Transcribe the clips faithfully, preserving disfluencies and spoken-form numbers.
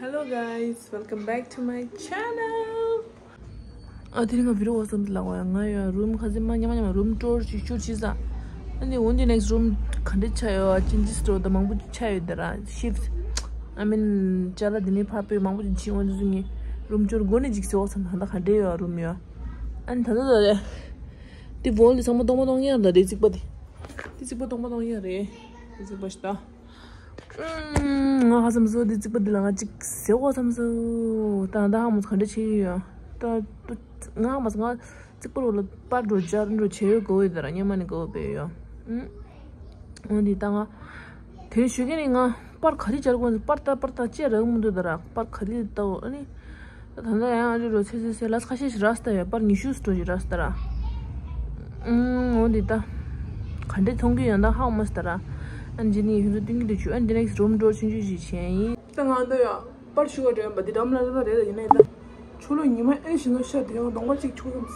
Hello guys, welcome back to my channel. ཨ་དེ་རིང་ང་བི་ཌི་ཡོ་བསམ་ལ་བ་ཡ་ང་ཡ་རུམ་ཁ་སེ་མ་ཉམ་ཉམ་རུམ་ཊུར་ཅིག་ཤུར་ཅི་ས། ཨ་ནི་འོན་ཏེ་ནེགསི་རུམ་ག་འདྲ་ཆགས་ཡོད་ཅི་འདྲ་སི་ཊོར་ད་མང་པོ་ཆགས་ཡོད་ད་ར་ཤིབ། ཨ་མིན་ཅ་ལ་དེ་ནི་ཕ་པོས་མང་པོ་ཅི་འོན་ཏེ་སུ་ངི་རུམ་ཊུར་འགོ་ནས་ཅིག་སེ་བ་བསམ་ད་ག་འདྲ་ཡོད་རུམ་ཡོད། ཨ་ནི་ད་ད་ད་དེ་བོལ་དེ་ཚང་མ་སྟོང་པ་སྟོང་ཡ་ད་རེད་རྩིག་པ་དེ། དེ་རྩིག་པ་སྟོང་པ་སྟོང་ཡ་རེད། དེ་རྩིག་པ་ཞིག་ད། ང་ཧ་སམ་སོ་འདི་རྩིག་པ་འདི་ལ་ང་ཅིག་ཟེར་གོ་སམ་སོ། ད་ད་ཧ་མོ་ག་འདྲ་བྱེད་ཡོད་ཡ། ད་ད་ང་ཧ་མ་སོ་ང་རྩིག་པ་རོ་ལ་པར་འགྲོ་སྦྱར་འགྲོ་བྱེད་ཡོད་གོ་ཡོད་ད་ར་སྙེ་མ་ནི་གོ་བས་ཡོད། འོ་འདི་ད་ང་དེ་ཞུ་གི་ནི་ང་པར་ག་རེ་སྦྱར་གོ་པར་ད་པར་ད་ཅེ་རག་མི་འདུག་ད་ར་པར་ག་རེ་ལྟ་འོ་ཨ་ནི། ད་ལྟ་ཡང་ཨ་རི་རོ་ཚེ་ཚེ་ཚེ་ལ་ཁ་ཤས་ཤིག་ར་སྟ་ཡོད་པར་ཉི་ཤུ་སྟོ་ཞིག་ར་སྟ་ར། ཨུམ་འོ་འདི་ད། ག་འདྲས་མཐོང་གི་ཡོད་ད་ཧ་མ་སྟ་ར། ཨ་འདི་ནི་ཡུན་དུ་ཏིང་གི་འདུག་ཆུ་ཨ་འདི་ནེགསི་རུམ་ཊུར་ཆུང་ཆུང་ཞིག་བྱས་ཡིན། ད་ང་འདི་ཡ་པར་ཞུ་བ་འདྲ་ཡོད་པ་འདི་འགྲམ་ལ་ལ་ད་རེད་ད་ཡིན་ནའི་ད། ཆུ་ལོ་ཉི་མ་ཨེ་བཞིན་ནོ་ཤ་དེ་ཡང་གདོང་པ་གཅིག་ཆུ་ཡོང་།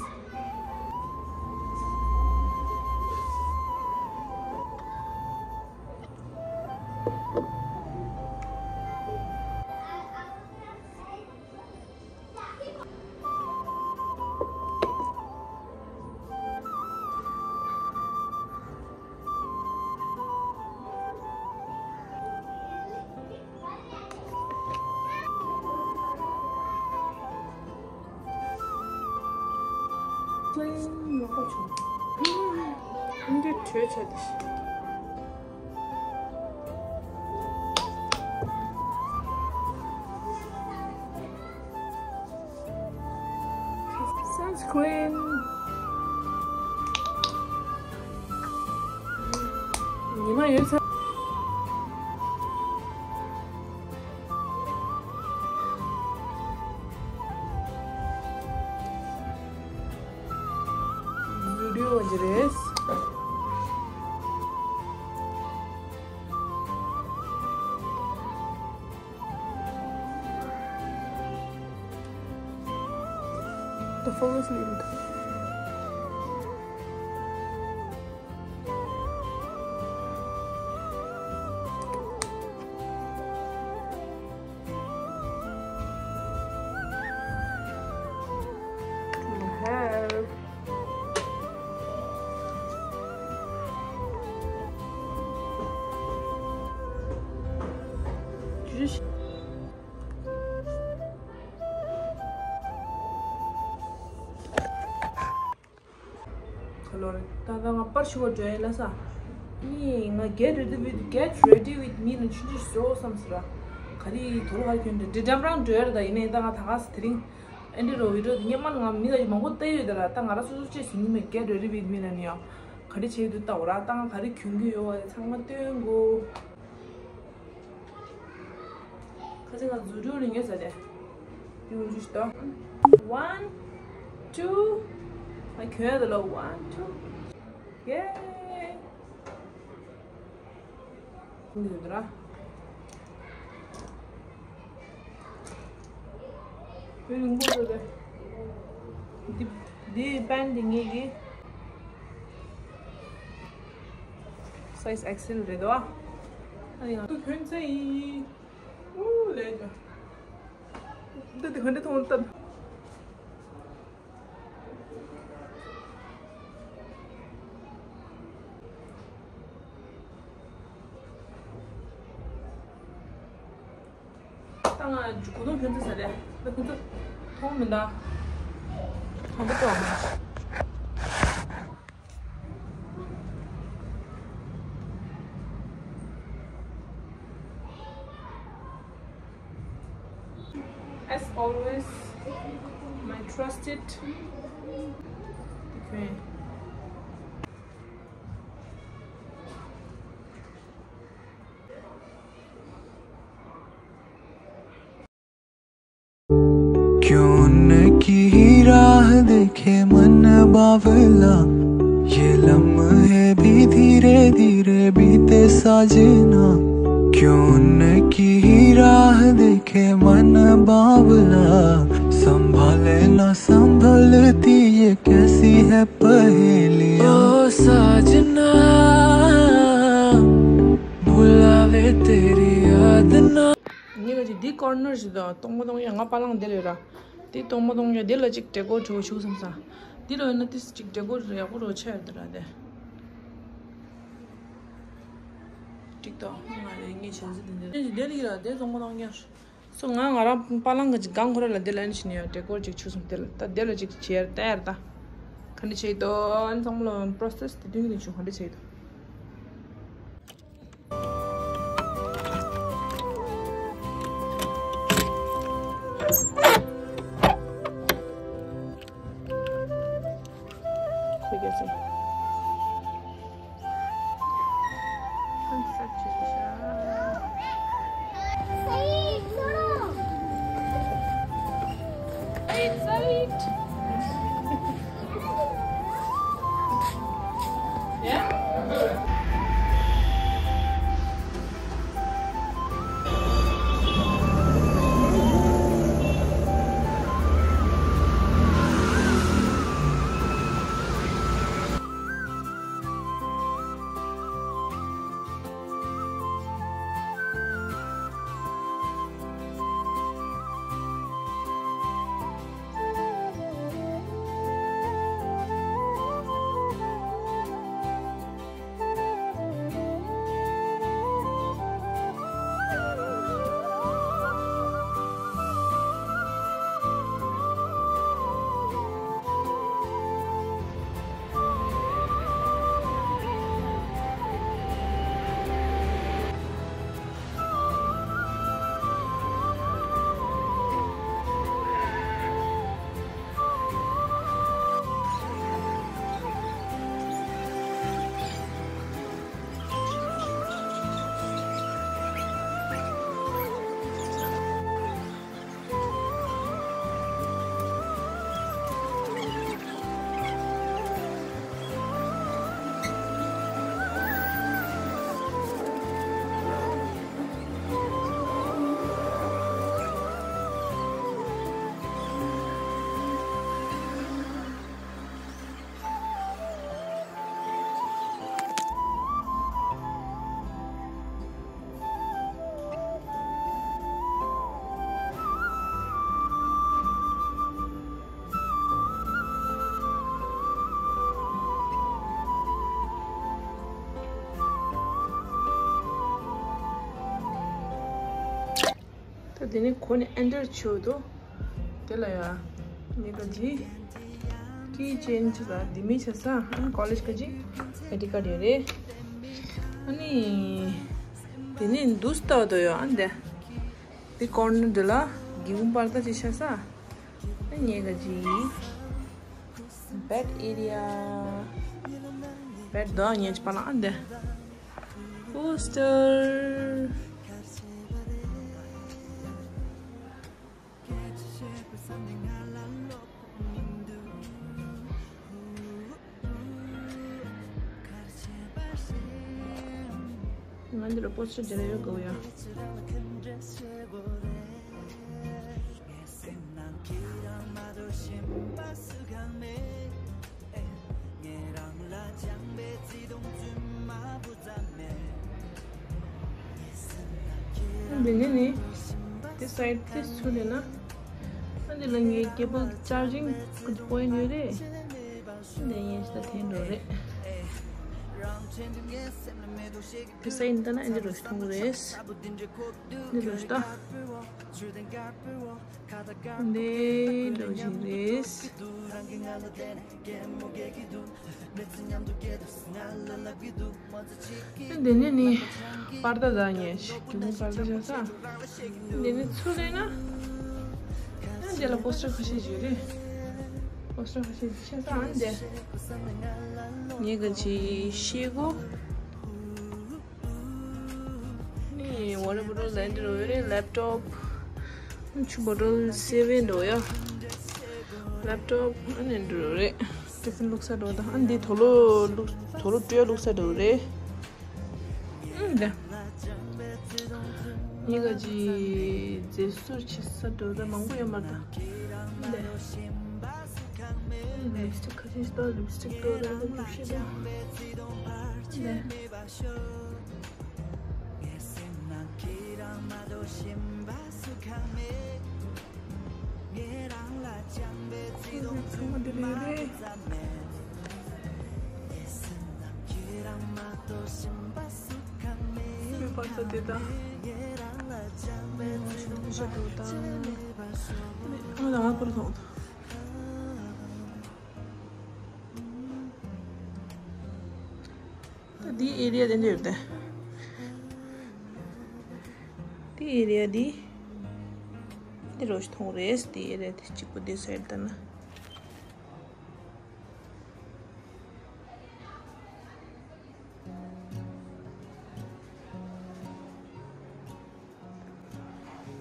འདི་བྲོས་བྱ་དེ་ཞིག Sunscreen. ཉི་མ་ཡོད་ཚ། བི་ཌི་ཡོ་ཅིག་རེད། The focus needed. Hello ད་ད་ང་པར་ཞུ་བ་འགྲོ་ཡིན་ལ་ས། ནི་ང་get ready with, get ready with me ནི་ཆུང་ཆུང་བཟོ་བསམ་ཟེར་ར། ག་རེ་དོ་ལ་ག་རེ་གྱོན་འདྲ་འདྲེ་འགྲམ་རང་འགྲོ་ཡ་ར་ད་ཡིན་ནའི་ད་ང་ད་ག་ས་དེ་རིང་ཨེ་འདྲེ་རོ་བི་ཌི་ཡོ་དེ་སྙེ་མ་ང་མི་ལ་མང་པོ་བལྟ་ཡོད་ད་ར་ད་ང་ར་སོ་སོ་ཅེས་ཟིན་གྱི་མེད། Get ready with me ལ་ནི་ཡང་ག་རེ་བྱེད་དུ་ལྟ་འོ་ར་ད་ང་ག་རེ་གྱོན་གྱི་ཡོད་བ་ཚང་མ་སྟོན་དགོས། ཁ་ཅིག་ང་རྫུ་འཕྲུལ་ལ་ཉོས་ཟ་དེ། དེ་འུ་ཅུ་ཞིག་ཏོ། One, two. ང་གྱོན་ཡ་དེ་ལ་one, two. Yay. འདི་འདྲ། དེ་རིང་པོ་འདུག་དེ། འདི་འདི་པན་འདི་ངེད་ཀྱི་size X L རེད་དོ། ཨ་ནི་ང་ཚོ་གྱོན་ཚེ་ཡིན། ཨུ་ལས་ཀྱང་། འདི་དེ་ག་འདྲ་མཐོང་ལྟ། ད་ང་གོས་ཐུང་གྱོན་ཚེ་ཟ་རེད། ད་ཁོ་ཚོ་མཐོང་མི་འདུག་དང་པོ་ཏོ། As always, my trusted queen. क्यों उनकी ही राह देखे मन बावला, ये लम्हे भी धीरे धीरे बीते साजना। क्यों उनकी ही राह देखे मन बावला, संभाले ना संभलती ये कैसी है पहेलियां। ओ साजना, बुलावे तेरी याद ना। ཉི་མ་གཅིག་ འདི་ཀོར་ནར་ཞིག་དང་སྟོང་པ་སྟོང་ཡ་ང་པ་ལང་འདི་ལ་ཡོད་ར། འདི་སྟོང་པ་སྟོང་ཡ་འདི་ལ་ཅིག་ཌེ་ཀོར་བྱུག་བྱུག་བསམ་ས། འདི་ལ་ཡོད་ན་ཏིས་ཅིག་ཌེ་ཀོར་ཡག་པོ་རོ་ཆ་ཡོད་དེ་ར་དེ། ཅིག་ཏོ་ང་རེ་ངའི་བྱམས་བརྩེ་འདི་འདི་འདི་ལ་ཡོད་ར་དེ་སྟོང་པ་སྟོང་ཡ། སོ་ང་ང་རང་པ་ལང་གི་ཅིག་གང་ཁོ་ར་ལ་འདི་ལ་ཡོད་ནི་ཞིག་ནི་ཡ་ཌེ་ཀོར་ཅིག་བྱུག་བསམ་འདི་ལ་ད་འདི་ལ་ཅིག་བྱེད་ཡ་ལྟ་ཡ་ར་ད། ག་འདྲ་བྱེད་ཡི་དོ་ཨ་ནི་ཚང་མ་ལ་པྲོ་སེས་དེ་དུས་ནི་བྱུག་ག་འདྲ་བྱེད་ཡི་དོ། ད་དེ་ནས་གོ་ནས་ཨེན་ཊར་བྱོས་དོ། དེ་ལ་ཡ། ངས་ག་ཅི། ཀི་ཅེན་བྱས་ས་དེ་མི་བྱས་ས། ཨ་ནི་ཀོ་ལེཇ་ག་ཅི། ཨའི་ཌི་ཀར་ཌ་ཡོད་རེད། ཨ་ནི། དེ་ནས་འདུག་ལྟ་དོ་ཡ་ཨ་འདི། དེ་ཀོར་ནར་འདི་ལ་སྒེའུ་ཁུང་པར་ད་ཅིག་བྱས་ས། ཨ་ངས་ག་ཅི། བེཌ་ཨེ་རི་ཡ། བེཌ་དོ་ངས་ཅིག་པ་ལ་ཨ་འདི། པོ་སི་ཊར། ང་འདི་ལ་པོ་སི་ཊར་འདི་ལ་ཡོད་དགོས་ཡ། འདི་ནི་ནི། འདི་སའིཌ་འདི་ཚུར་ལེན་ན། ཨ་འདི་ལ་ངའི་ཀེ་བལ་ཅར་ཇིང་གི་པོ་ཡིན་ཊ་ཡོད་རེད། འདི་ངས་ཤི་ད་འཐེན་འགྲོ་རེད། འདི་སའིཌ་འདི་ན་འདི་རུ་མཐོང་གི་རེད། འདི་རུ་ཤི་ད། འདི་འགྲོ་བཞིན་རེད། འདི་ནས་ནི་པར་ད་ད་ཉེ་ཞིག་གི་མི་པར་ད་བྱ་ས། འདི་ནས་ཚུར་ལེན་ན། ཨ་འདི་ལ་པོ་སི་ཊར་ཁ་ཤས་ཡོད་རེད། པོ་སི་ཊར་ཁ་ཤས་བྱས་ས་ཨ་འདི། ངས་ག་ཅི་ཤེས་གོ། ནི་ཝ་ཊར་བོ་ཊལ་ལ་འདི་རུ་ཡོད་རེད། ལེབ་ཊོབ། ཆུ་བོ་ཊལ་སེ་བེན་འགྲོ་ཡ། ལེབ་ཊོབ་ཨ་ནི་འགྲོ་རེད། ཏི་ཕིན་བླུགས་ས་འགྲོ་ད། ཨ་འདི་དུག་ལོག་བླུགས། དུག་ལོག་སྤྲོད་བླུགས་ས་འགྲོ་རེད། ཨ་འདི། ངས་ག་ཅི་མཛེས་བཟོ་བྱེད་ས་འགྲོ་ད་མང་པོ་ཡོད་མ་རེད་ད། ཨ་འདི། ལིབ་སི་ཊིག་ཁ་ཤས་ཤིག་ད་ལིབ་སི་ཊིག་འགྲོ་ད་ལིབ་སི་ཊིག་འགྲོ་ད། ཨ་འདི། ངས་སེམས་ནང་ཁྱེད་རང་མ་གཏོགས་གཞན་པ་སུ་ ད་དེ་ད། ཨ་མ་ད་ང་པར་ཐོང་ད། ད་འདི་ཨེ་རི་ཡ་དེ་འདྲ་ཡོད་དེ། འདི་ཨེ་རི་ཡ་འདི། འདི་རོ་ཞིག་མཐོང་རེད། འདི་ཨེ་རི་ཡ་དེ་གཅིག་པོ་འདི་སའིཌ་ལྟ་ན།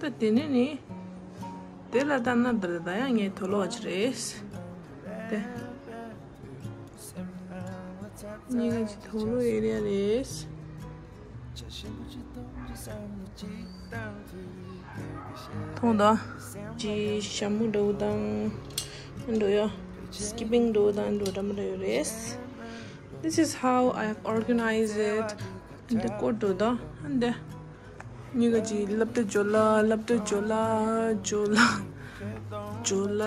ད་དེ་ནས་ནི། དེ་ལ་ལྟ་ན་འདིར་ད་ཡང་ངའི་དུག་ལོག་ཅིག་རེད། དེ། གཉིས་ཀ་ཅིག་དུག་ལོག་ཨེ་རི་ཡ་རེད། མཐོང་ད། ཅི་ཞྭ་མོ་འདྲ་བོ་དང་། འགྲོ་ཡ། སི་ཀི་པིང་འདྲ་བོ་དང་འགྲོ་འདྲ་མི་འདྲ་ཡོད་རེད། This is how I have organized it. འདི་སྐོར་འགྲོ་ད། འདི། གཉིས་ཀ་ཅིག་སློབ་གྲྭ་ཇོ་ལ། སློབ་གྲྭ་ཇོ་ལ། ཇོ་ལ། ཇོ་ལ།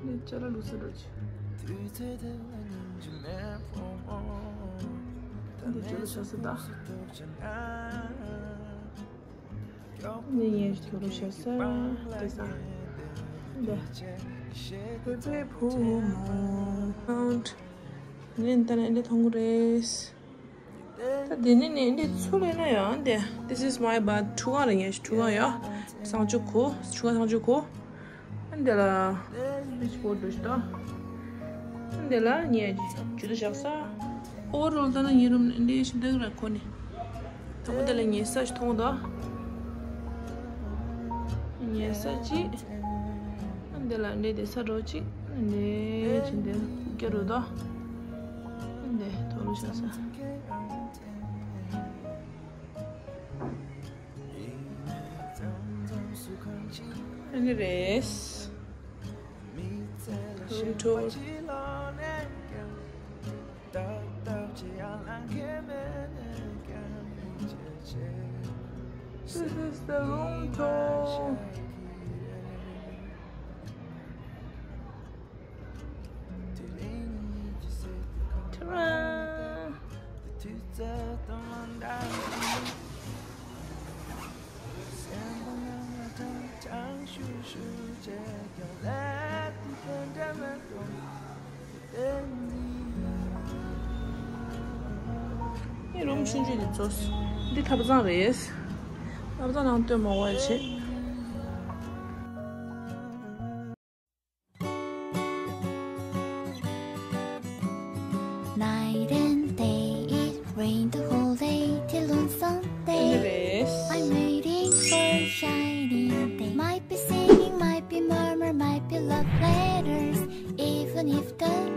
འདི་ཅ་ལག་ལུགས་སྲོལ་འགྲོ་ཅིག་འདི་ཇོ་ལ་ཆགས་སྲིད་ད། ནི་ངས་དུག་ལོག་བཞག་ས་དེ་ས། འདི། བོད་པའི་བུ་མོ། ངས་ད་ནི་འདི་མཐོང་གི་རེད། ད་དེ་ནི་ནི་འདི་ཚུར་ལེན་ན་ཡང་འདི། This is my bath. ཁྲུས་ཁང་རེད། ངས་ཁྲུས་ཁང་ཡ། གསང་སྤྱོད་ཁུལ། ཁྲུས་ཁང་གསང་སྤྱོད་ཁུལ། འདི་ལ་སུ་ཝིཆ་བོརྡ་འདུག་ཤི་ད། འདི་ལ་ངས་ཇུས་གཏོགས་བཞག་ས། ཨོ་བར་ཨོལ་ད་ན་ངའི་རུམ་འདི་ཞིག་འདུག་ར་ཁོ་ནི། དང་པོ་འདི་ལ་ཉལ་ས་ཞིག་མཐོང་ད། ཉལ་ས་གཅིག་འདི་ལ་འདི་བསྡད་ས་འགྲོ་གཅིག་འདི་ཅི་འདི་སྐྱ་རུ་ད། འདི་དུག་ལོག་བཞག་ས། ཨ་ནི་རེད། རུམ་ཐོར། This is the room tour. Ta-da! ངའི་རུམ་ཆུང་ཆུང་འདི་ཚོ། འདི་ཐབ་ཚང་རེད། ཐབ་ཚང་ནང་སྟོན་མ་བ་བྱེད། Night and day, it rained the whole day till on Sunday. Anyways. I'm waiting for a shiny day. Might be singing, might be murmur, might be love letters. Even if the